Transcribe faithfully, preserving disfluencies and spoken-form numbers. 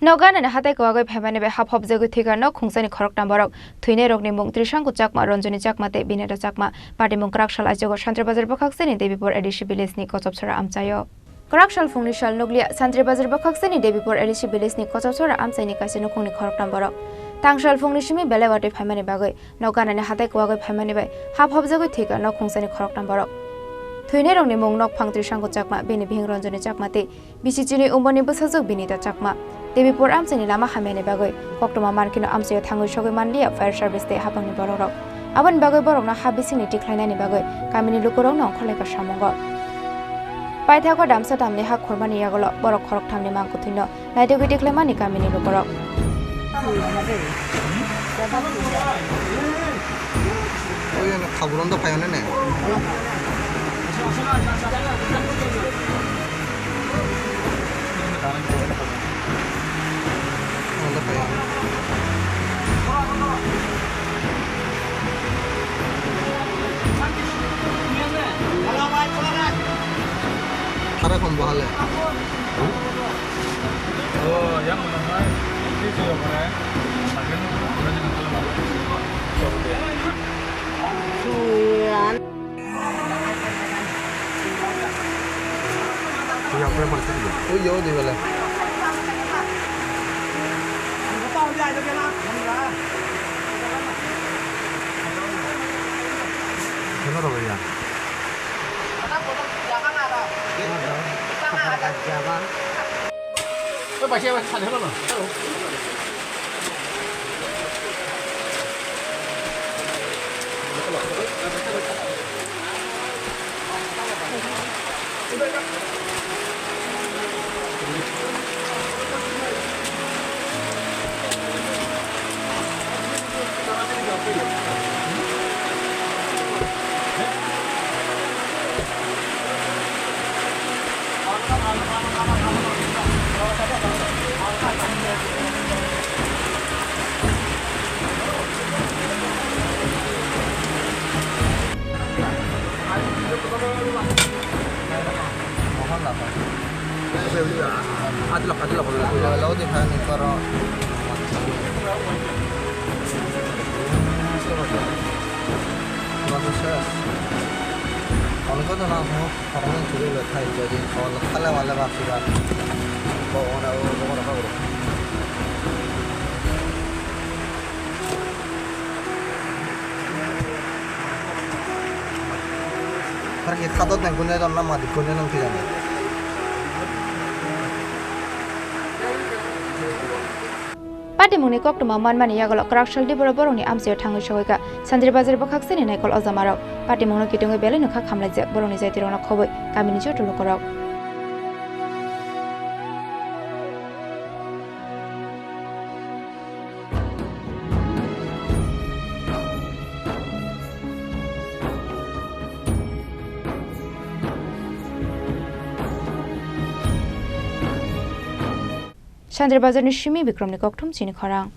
Nok ganani hatai kwagwi phaimani bai hap hopjagwi thwikha nok khungsani khoroktham borok. Thwinairokni mung Trishanku Chakma, Ranjani Chakma tei Bineta Chakma. Patimung kwrak sal aichugo Santri Bazar bwkhaksani Debipur A D C village ni Kochopsora amchaio. Kwrak sal phungni sal nukliya Santri Bazar bwkhaksani Debipur A D C village ni Kochopsora amchaini kaisa nukhungni khoroktham borok. Tangsal phungni simi belai watwi phaimani bagwi nok ganani hatai kwagwi phaimani bai hap hopjagwi thwikha nok khungsani khoroktham borok. Thwinairokni mung nokphang Trishanku Chakma, bini bihik Ranjani Chakma tei bisi chini umorni bwsajwk Binita Chakma. Debipur amchaini lama hamyani bagwi koktwma mankhe no amchaio thangwi sogwi manliya fire service tei haphangni borokrok. Aboni bagwi borokno ha bisingni tikhlainani bagwi kamini lukurokno ongkhorlaikha samungo. Paithago damsa tamni ha khurmani yagulo borok khorokthamni mangkwthwino naitugwi tikhlaimani kamini lukurok. Oye, khaburon do phayo ne ne. Ondo phayo. Hara kom bahale. Oh, yang mana hai? Itu sih yang mana? Makan, makan yang kalau makan. Suan. Uy, yo, di bala. Ano to, ya? Mohon apa? Adilok, adilok, adilok. Lo di phai ni koro. Bagus ya. Kalau kau dah langsung, orang yang sudah lihat hai jadi kalau kala wala bak sudah. Kau orang orang orang orang. Parke khato tang kunai don na madi kunai nang tijani. Patimungni koktwma manmani yagulo kwrak sal diboro borokni amchaio thangwi sogwikha Santri Bazar bwkhaksani naikol ojamarok. Patimungno kitungwi belai nokha khamlaijak borokni jaitirokno khobwi kamini joto lukurok. Santri Bazarni simi Bikromni kokthum chini khorang.